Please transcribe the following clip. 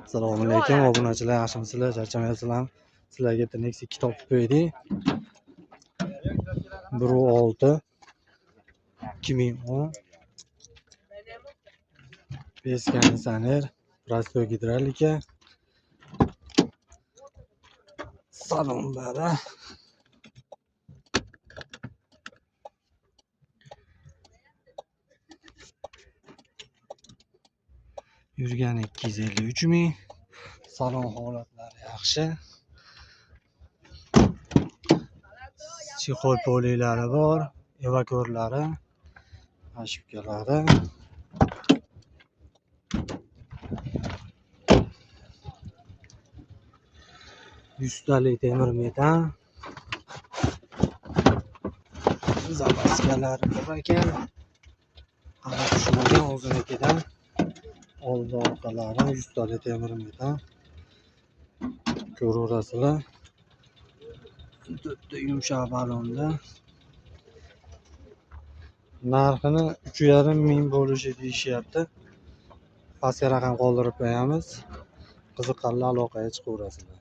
Assalomu alaykum obunachilar, yaxshimisizlar, charchamayapsizlarmi? Sizlarga bitta Nexia 2 topib qo'ydik. 1.6 2010 без konditsioner, простой gidrolika. Salonlari. Yurgani 253 ming. Salon holatlari yaxshi. Chexol poliylari bor, evakuatorlari, ashibkalari. Yuztalik temir metan. Zapaskalari bor ekan. Qarab tushmagan o'zinikidan. Oldi orqalari yuztalik temir metan. Ko'raverasizlar. To'rtta yumshoq balonda. Narxini 3,5 ming bo'lishi deyishyapti. Pastga raqam qoldirib qo'yamiz. Qiziqqanlar aloqaga chiqaverasizlar.